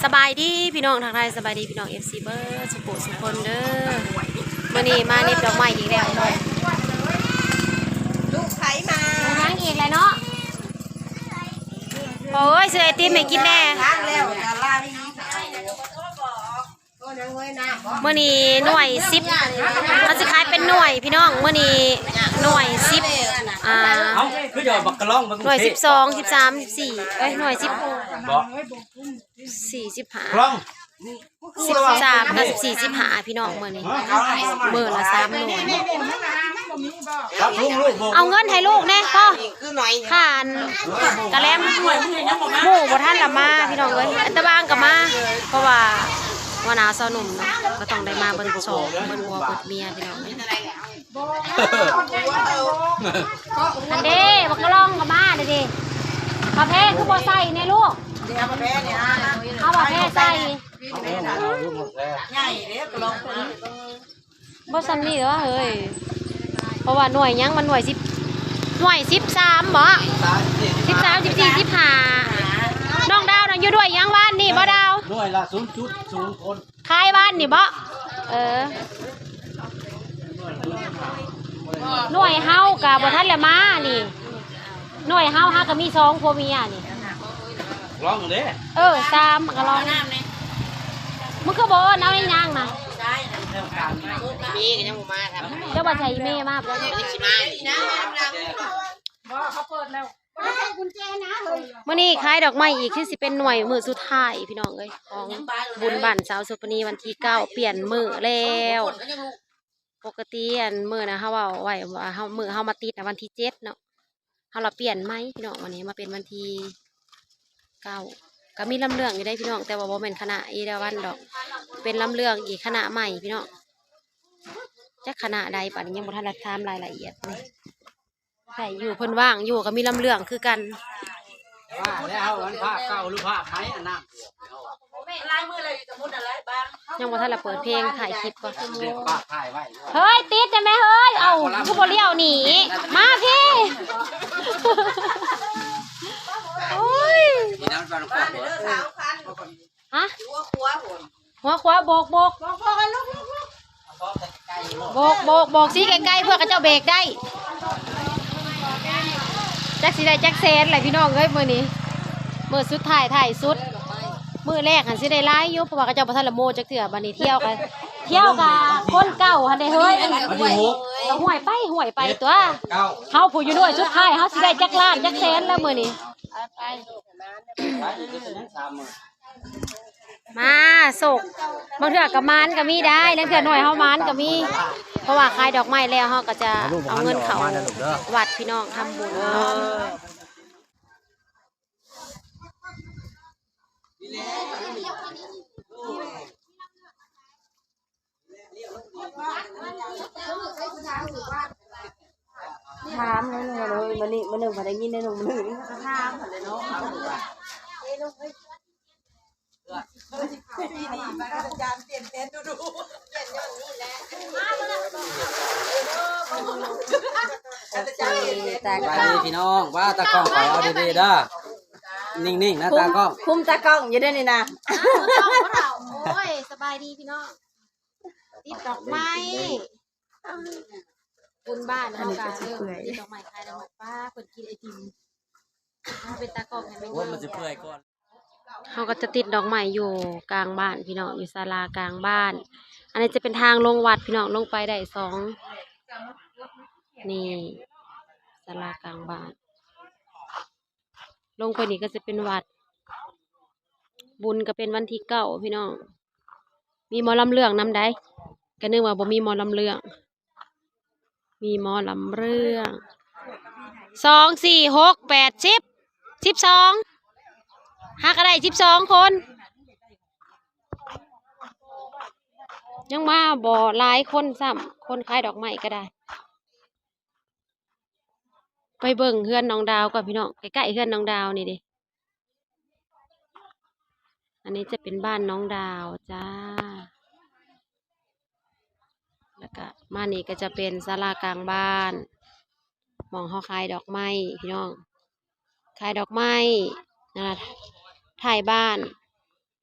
ສະບາຍດີພີ່ນ້ອງ ທັກທາຍສະບາຍດີພີ່ນ້ອງ ເອັຟຊີ ເບິດສຸຂູສຸຄົນເດີ. ມື້ນີ້ມາເດັບດອກໄມ້ອີກແລ້ວ ລູກໃຜມາ ມາອີກແລ້ວເນາະ. ໂອ້ຍ ຊື້ໄອຕິມໃຫ້ກິນແດ່. ລ້າງແລ້ວກໍລ້າງອີກ. ມື້ນີ້ໜ່ວຍສິບ ເຂົາຊິຂາຍເປັນໜ່ວຍພີ່ນ້ອງ. ມື້ນີ້ໜ່ວຍສິບ ອ່າ ເອົ້າ ຄືຈະເອົາບັກກະລອງເບິ່ງ ໜ່ວຍສິບສອງ ສິບສາມ ສິບສີ່ ເອີຍ ໜ່ວຍສິບ ບໍ່ ສີ່ສິບຫ້າ ກະລອງ ສິບສາມກັບສິບສີ່ ສິບຫ້າ ພີ່ນ້ອງ. ມື້ນີ້ມື້ລະສາມໜ່ວຍ ເອົາເງິນໃຫ້ລູກແດ່ພໍ່. ຂ້າອັນກະແລັມໝູ່ບໍ່ທັນລະມາພີ່ນ້ອງເອີຍ ແຕ່ບາງກະມາ ເພາະວ່າຫົວໜ້າຊາວໜຸ່ມເນາະ ກະຕ້ອງໄດ້ມາເບິ່ງສອງ ເບິ່ງຜົວເບິ່ງເມຍພີ່ນ້ອງເອີຍ. ອັນເດ້ ບັກກະລອງກະມາເດ້. ປາແພຄືບໍ່ໃສ່ແດ່ລູກ ເອົາປາແພນີ້ ເອົາປາແພໃສ່. ໃຫຍ່ເດ້ກະລອງ ບໍ່ສ່ຳນີ້ເດີເຮີ້ຍ ເພາະວ່າໜ່ວຍຫຍັງ ມັນໜ່ວຍສິບ ໜ່ວຍສິບສາມບໍ ສິບສາມ ສິບສີ່ ສິບຫ້າ. ນ້ອງດາວນັ້ນຢູ່ໜ່ວຍຫຍັງວານນີ້ບໍ່ດາວ? ໜ່ວຍລະສູນຈຸດສູນຄົນ ຂາຍວານນີ້ບໍ? ເອີ ໜ່ວຍເຮົາກະບໍ່ທັນລະມານີ້. ໜ່ວຍເຮົາຫາກະມີສອງຜົວເມຍນີ້. ລອງເດ້ ເອີ ສາມກະລອງ. ມຶງຄືບໍ່ເອີ້ນເອົາອີ່ຫຍັງນະ? ມີກະຍັງບໍ່ມາ ເຈົ້າວ່າໃສ່ອີ່ແມ່ມາບໍ່? ຊິມາ ມື້ນີ້ຂາຍດອກໄມ້ອີກ ຄືຊິເປັນໜ່ວຍມື້ສຸດທ້າຍພີ່ນ້ອງເອີຍ ຂອງບຸນບ້ານສາວໂສພະນີ ວັນທີເກົ້າ ປ່ຽນມື້ແລ້ວ. ປົກກະຕິອັນມື້ນະ ເຮົາເວົ້າໄວ້ວ່າເຮົາ ມື້ເຮົາມາຕິດນະ ວັນທີເຈັດເນາະ ເຮົາລະປ່ຽນໃໝ່ພີ່ນ້ອງ. ວັນນີ້ມາເປັນວັນທີເກົ້າ ກະມີລຳເລື່ອງຢູ່ເດ້ພີ່ນ້ອງ ແຕ່ວ່າບໍ່ແມ່ນຄະນະເອລາວັນດອກ ເປັນລຳເລື່ອງອີກຄະນະໃໝ່ພີ່ນ້ອງ. ຈັກຄະນະໃດ ບາດນີ້ຍັງບໍ່ທັນໄດ້ຖາມລາຍລະອຽດເລີຍ. ໃຫ້ຢູ່ ເພິ່ນວ່າງຢູ່ ກະມີລຳເລື່ອງຄືກັນ. ວ່າແລ້ວ ມັນພາບເກົ່າຫຼືພາບໃໝ່ອັນນັ້ນ? ຫຼາຍມື້ແລ້ວ ຢູ່ສະມຸດນັ້ນແຫຼະບາງ ຍັງບໍ່ທັນລະເປີດເພງ ຖ່າຍຄລິບກ່ອນ. ເດ ພາບຖ່າຍໄວ້. ເຮີ້ຍ ຕິດໄດ້ແມ່ເຮີ້ຍ. ເອົ້າ ຄືບໍ່ລ້ຽວໜີ ມາພີ້. ໂອ້ຍ ຮະ ຫົວຂວາພຸ້ນ ຫົວຂວາ ໂບກ ໂບກ ໂບກ ໂບກ ໂບກຊິໄກໆ ເພື່ອເຂົາເຈົ້າເບກໄດ້. ຈັກຊິໄດ້ຈັກແສນແຫຼະພີ່ນ້ອງເອີຍ ມື້ນີ້ ມື້ສຸດທ້າຍທ້າຍສຸດ. ມື້ແລກຫັ້ນຊິໄດ້ຫຼາຍຢູ່ ເພາະວ່າເຂົາເຈົ້າບໍ່ທັນລະໂມຈັກເທື່ອ. ບາດນີ້ທ່ຽວກະ ທ່ຽວກະຄົນເກົ່າຫັ້ນເດ້ເຮີ້ຍ. ກະຫ້ວຍໄປຫ້ວຍໄປຕົວະ ເຮົາຜູ້ຢູ່ໜ່ວຍສຸດທ້າຍ ເຮົາຊິໄດ້ຈັກລ້ານຈັກແສນແລ້ວມື້ນີ້. ມາ ໂຊກ ບາງເທື່ອກະໝານກະມີໄດ໋ ລາງເທື່ອໜ່ວຍເຮົາໝານກະມີ. ເພາະວ່າຂາຍດອກໄມ້ແລ້ວ ເຮົາກະຈະເອົາເງິນເຂົ້າວັດພີ່ນ້ອງ ທຳບຸນເນາະ. ຖາມໜ້ອຍໜຶ່ງເລີຍ ມື້ນີ້ມື້ໜຶ່ງ ພໍໄດ້ຍິນໜ້ອຍໜຶ່ງ ມື້ໜຶ່ງຖາມຫັ້ນແຫຼະເນາະ. ສະບາຍດີພີ່ນ້ອງ ວ່າຕາກ້ອງຂ້ອຍເອົາດີໆເດີ ນິ່ງໆນະຕາກ້ອງ ຄຸມຕາກ້ອງຢູ່ເດີນີ້ນະ. ໂອ້ຍ ສະບາຍດີພີ່ນ້ອງ ຕິດດອກໄມ້ ບຸນບ້ານເຮົາກະເລີ່ມຕິດດອກໄມ້ຂາຍແລ້ວ. ປ້າ ເພິ່ນກິນໄອຕິມ ເຮົາເປັນຕາກ້ອງໃຫ້ແມ່ນ ໂອ້ຍ ມັນຊິເປື່ອຍກ່ອນ. ເຮົາກະຈະຕິດດອກໄມ້ຢູ່ກາງບ້ານພີ່ນ້ອງ ຢູ່ສາລາກາງບ້ານ. ອັນນີ້ຈະເປັນທາງລົງວັດພີ່ນ້ອງ ລົງໄປໄດ້ສອງ ນີ້ ສາລາກາງບ້ານ. ລົງໄປນີ້ກະຈະເປັນວັດ ບຸນກະເປັນວັນທີເກົ້າພີ່ນ້ອງ. ມີໝໍລຳເລື່ອງນຳໃດ໋ ກະນຶກວ່າບໍ່ມີໝໍລຳເລື່ອງ. ມີໝໍລຳເລື່ອງ ສອງ ສີ່ ຫົກ ແປດ ສິບ ສິບສອງ ຫາກະໄດ້ສິບສອງຄົນ. ຍັງມາບໍ່ຫຼາຍຄົນຊ້ຳ ຄົນຂາຍດອກໄມ້ກະໄດ້. ໄປເບິ່ງເຮືອນນ້ອງດາວກ່ອນພີ່ນ້ອງ ໃກ້ໆເຮືອນນ້ອງດາວນີ້ເດ. ອັນນີ້ຈະເປັນບ້ານນ້ອງດາວຈ້າ ແລ້ວກະມານີ້ກະຈະເປັນສາລາກາງບ້ານ ໝ່ອງເຮົາຂາຍດອກໄມ້ພີ່ນ້ອງ ຂາຍດອກໄມ້ ນັ້ນລະ ທ້າຍບ້ານ.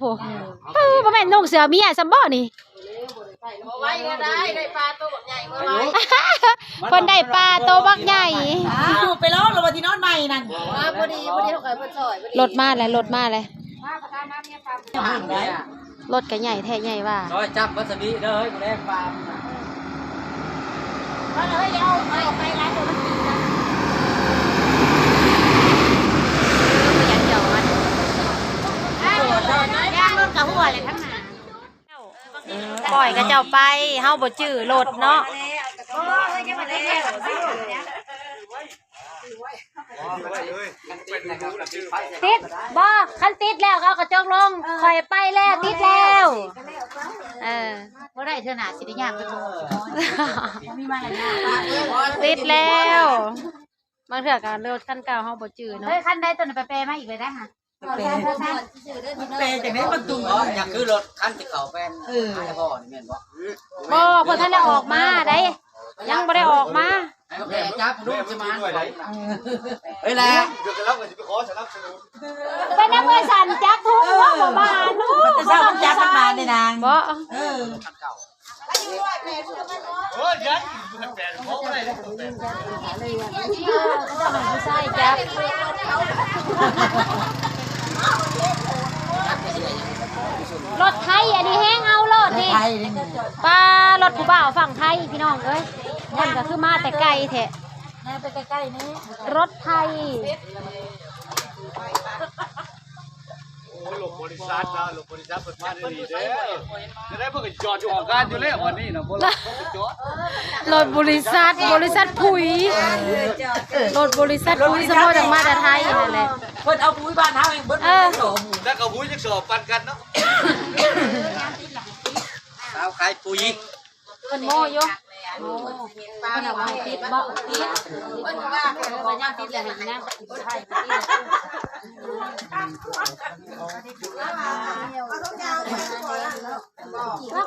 ໂອ້ ບໍ່ແມ່ນນຸ່ງເສື້ອເມຍຊ້ຳບໍ່ນີ້? ບໍ່ໄວ້ກໍໄດ້ ໄດ້ປາໂຕບັກໃຫຍ່ເມື່ອວານ ເພິ່ນໄດ້ປາໂຕບັກໃຫຍ່. ອ້າວ ໄປລອງແລ້ວວ່າຊິນອນໃໝ່ນັ້ນ ມາພໍດີ ພໍດີເຮົາກໍໃຫ້ເພິ່ນຊ່ອຍ ລົດມາແລ້ວ ລົດມາແລ້ວ. ລົດກໍໃຫຍ່ແທ້ໃຫຍ່ວ່າ ຊ່ອຍຈັບວັດສະບີເດີ ເຮີ້ຍ ບໍ່ໄດ້ປາ. ປ່ອຍເຂົາເຈົ້າໄປ ເຮົາບໍ່ຈື່ລົດເນາະ. ຕິດ ບໍ່ ຄັນຕິດແລ້ວເຂົາກໍຕົກລົງ ຂ້ອຍໄປແລ້ວ ຕິດແລ້ວ ເອີ ບໍ່ໄດ້ ເທື່ອໜ້າຊິໄດ້ຍ່າງໄປ ບໍ່ມີມາລະຍາດ ຕິດແລ້ວ. ບາງເທື່ອກໍລົດຄັນເກົ່າເຮົາບໍ່ຈື່ເນາະ. ເຮີ້ຍ ຄັນໃດຕົວນັ້ນ ໄປແປມາອີກເລີຍໄດ້ຫະ. ແປ ແປຈັ່ງໃດມັນຕຸ່ມ ອໍ ຍັງຄືລົດຄັນທີ່ເຂົາໄປ ເອີ ໃຫ້ພໍ່ນີ້ແມ່ນບໍ່? ບໍ່ ເພິ່ນທັນໄດ້ອອກມາໃດ ຍັງບໍ່ໄດ້ອອກມາ. ແມ່ຈັບລູກຊິມາ ເອີ ເອີ ແຫຼະ ດຽວກໍລາວກໍຊິໄປຂໍສະໜັບສະໜູນ ໄປນຳເອີສັນຈັບທຸງ ເອີ ບໍ່ບານ ເອີ ເຈົ້າຈັບມັນມາໃນນາງ ບໍ່ ເອີ. ລົດໄຖອັນນີ້ແຮງເອົາໂລດນີ້ ໄຖນີ້ ປ້າ ລົດຜູ້ບ່າວຝັ່ງໄທພີ່ນ້ອງເອີຍ ມັນກໍຄືມາແຕ່ໄກແທ້ ມາແຕ່ໃກ້ໆນີ້ ລົດໄຖ. ໂອ້ ລົດບໍລິສັດນະ ລົດບໍລິສັດເພິ່ນມາດີໆເດີ ຈະໄດ້ເພິ່ນກໍຈອດຢູ່ຫ້ອງການຢູ່ແລ້ວ ວັນນີ້ນະ ບໍ່ລະ ຈອດ ລົດບໍລິສັດ ບໍລິສັດປຸຍ ເອີ ລົດບໍລິສັດປຸຍ ສະເພາະຈາກມາແຕ່ໄທຫັ້ນແຫຼະ ເພິ່ນເອົາປຸຍບ້ານເຮົາເອງເບິດ ເອີ ສອງ ແລ້ວກໍປຸຍຈັກສອບປັນກັນເນາະ ສາວຂາຍປຸຍ. ເພິ່ນໂມ້ຢູ່ ໂອ້ ເພິ່ນເອົາມາໃຫ້ຕິດບໍ່? ຕິດ ເພິ່ນວ່າເພິ່ນວ່າຍັງຕິດແລ້ວນະ ລາວກ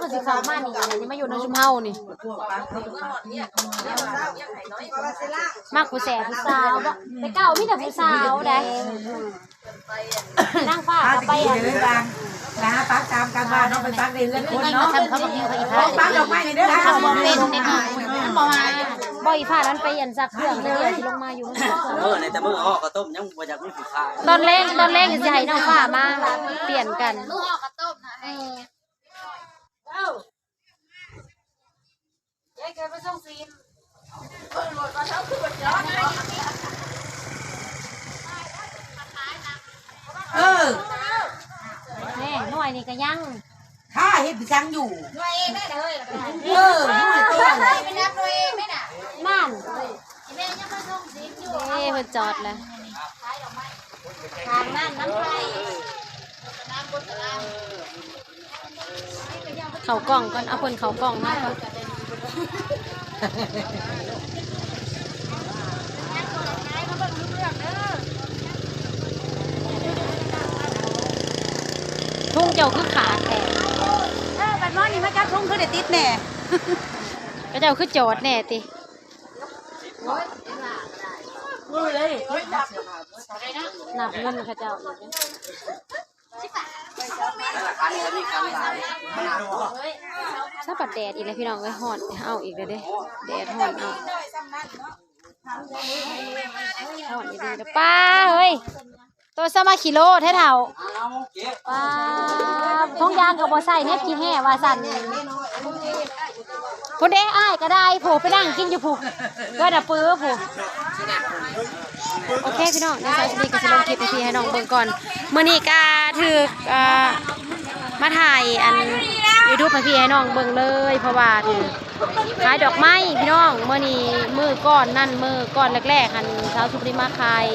ໍຊິເຂົ້າມານີ້ ມາຢູ່ນຳຊຸມເຮົານີ້ ມັກຜູ້ແສຜູ້ສາວບໍ່? ແຕ່ເກົ່າມີແຕ່ຜູ້ສາວໃດ. ນາງຟ້າກໍໄປອັນ ໄປຫາປາກຕາມກັນບ້ານເນາະ ໄປປາກໃນເຮືອນຄົນເນາະ ຂອງປາກດອກໄມ້ນີ້ເດີ ເຂົາບໍ່ເປັນເດ້ ມັນບໍ່ມາ ບໍ່ ອີ່ຟ້ານັ້ນໄປອັນຊັກເຄື່ອງ ແຕ່ເພິ່ນຊິລົງມາຢູ່ ເອີ ໃນແຕ່ມື້ຫໍ່ເຂົ້າຕົ້ມຍັງບໍ່ຢາກມີຜູ້ຂາຍ ຕອນແລງ ຕອນແລງຊິໃຫ້ນ້ອງຟ້າມາປ່ຽນກັນ ເອີ ແມ່ ໜ່ວຍນີ້ກໍຍັງ ຖ້າເຮັດໄປຈັ່ງຢູ່ ໜ່ວຍເອງໄດ້ເລີຍ ເອີ ໜ່ວຍໂຕ ໄປນັບໜ່ວຍເອງໄດ້ນະ ນັ້ນ ແມ່ຍັງມາສົ່ງສິນຢູ່ ເອີ ເພິ່ນຈອດແລ້ວ ທາງນັ້ນນຳໄປ ເຂົ້າກ່ອງກ່ອນ ເອົາເພິ່ນເຂົ້າກ່ອງມາກ່ອນ ທຸງເຈົ້າຄືຂາດແທ້ ເອີ ບັດມານີ້ມາຈັບທຸງຄືໄດ້ຕິດແດ່ ເຂົາເຈົ້າຄືຈອດແດ່ຕິ ນັບເງິນເຂົາເຈົ້າ ສະບັດແດດອີກແລ້ວພີ່ນ້ອງເອີຍ ຮ້ອນເອົາອີກແລ້ວເດ້ ແດດຮ້ອນເອົາ ຮ້ອນອີກແລ້ວ ປ້າເອີຍ ໂຕສະມາຂີ້ໂລແທ້ເຖົ້າ ປ້າ ຖົງຢາງກໍບໍ່ໃສ່ ເຮັດຂີ້ແຮ່ວ່າຊັ້ນ ພຸ້ນເດ້ ອ້າຍກໍໄດ້ ຜູ້ໄປນັ່ງກິນຢູ່ຜູ້ ເຮືອນອາປືຜູ້ ໂອເຄພີ່ນ້ອງ ດຽວສາວສຸນີກໍຊິລົງຄລິບໃຫ້ພີ່ໃຫ້ນ້ອງເບິ່ງກ່ອນ ມື້ນີ້ກໍຖືກ ເອີ ມາຖ່າຍອັນຢູທູບໃຫ້ພີ່ໃຫ້ນ້ອງເບິ່ງເລີຍ ເພາະວ່າຖືກຂາຍດອກໄມ້ພີ່ນ້ອງ ມື້ນີ້ມື້ກ່ອນນັ້ນ ມື້ກ່ອນແລກໆຫັ້ນ ສາວສຸນີມາຂາຍ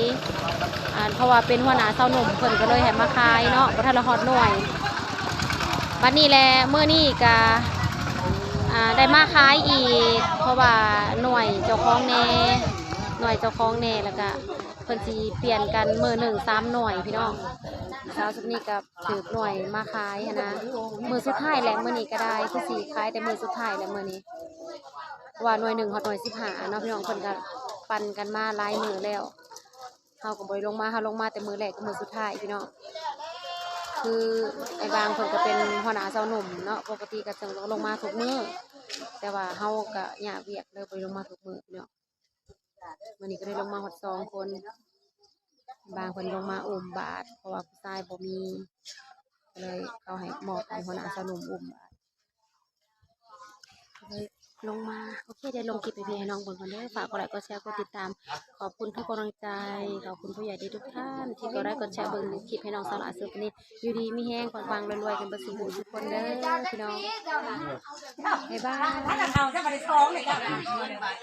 ອັນ ເພາະວ່າເປັນຫົວໜ້າຊາວໜຸ່ມ ເພິ່ນກໍເລີຍໃຫ້ມາຂາຍເນາະ ບໍ່ທັນລະຮອດໜ່ວຍ ບັດນີ້ແຫຼະ ມື້ນີ້ກະ ອ່າ ໄດ້ມາຂາຍອີກ ເພາະວ່າໜ່ວຍເຈົ້າຂອງແດ່ ໜ່ວຍເຈົ້າຂອງແດ່ ແລ້ວກະເພິ່ນຊິປ່ຽນກັນມື້ໜຶ່ງສາມໜ່ວຍພີ່ນ້ອງ ສາວສຸນີກັບຖືກໜ່ວຍມາຂາຍຫັ້ນນະ ມື້ສຸດທ້າຍແຫຼະ ມື້ນີ້ກະໄດ້ ຄືຊິຂາຍແຕ່ມື້ສຸດທ້າຍແຫຼະມື້ນີ້ ເພາະວ່າໜ່ວຍໜຶ່ງຮອດໜ່ວຍສິບຫ້າເນາະພີ່ນ້ອງ ເພິ່ນກະປັ່ນກັນມາຫຼາຍມື້ແລ້ວ. ເຮົາກໍບໍ່ໄດ້ລົງມາ ເຮົາລົງມາແຕ່ມື້ແລກກັບມື້ສຸດທ້າຍພີ່ນ້ອງ. ຄືອ້າຍບາງເພິ່ນກໍເປັນຫົວໜ້າຊາວໜຸ່ມເນາະ ປົກກະຕິກໍຈະລົງມາທຸກມື້ ແຕ່ວ່າເຮົາກໍຍາກວຽກເລີຍບໍ່ໄດ້ລົງມາທຸກມື້ເນາະ. ມື້ນີ້ກໍໄດ້ລົງມາຮອດສອງຄົນ ບາງເພິ່ນລົງມາອຸ້ມບາດ ເພາະວ່າຜູ້ຊາຍບໍ່ມີ ກໍເລີຍເຂົາໃຫ້ມອບໃຫ້ຫົວໜ້າຊາວໜຸ່ມອຸ້ມບາດ ກໍເລີຍລົງມາ. ໂອເຄ ດຽວລົງຄລິບໃຫ້ພີ່ໃຫ້ນ້ອງເບິ່ງກ່ອນເດີ. ຝາກກົດໄລກົດແຊກົດຕິດຕາມ. ຂອບຄຸນທຸກກຳລັງໃຈ. ຂອບຄຸນຜູ້ໃຫຍ່ໃຈທຸກທ່ານທີ່ກົດໄລກົດແຊເບິ່ງຄລິບໃຫ້ນ້ອງສາວຫຼ້າເຊີບນີ້. ຢູ່ດີມີແຮງ ປັງໆ ລວຍໆ ກັນເບິດສູ່ຜູ້ສູ່ຄົນເດີພີ່ນ້ອງ. ບາຍບາຍ.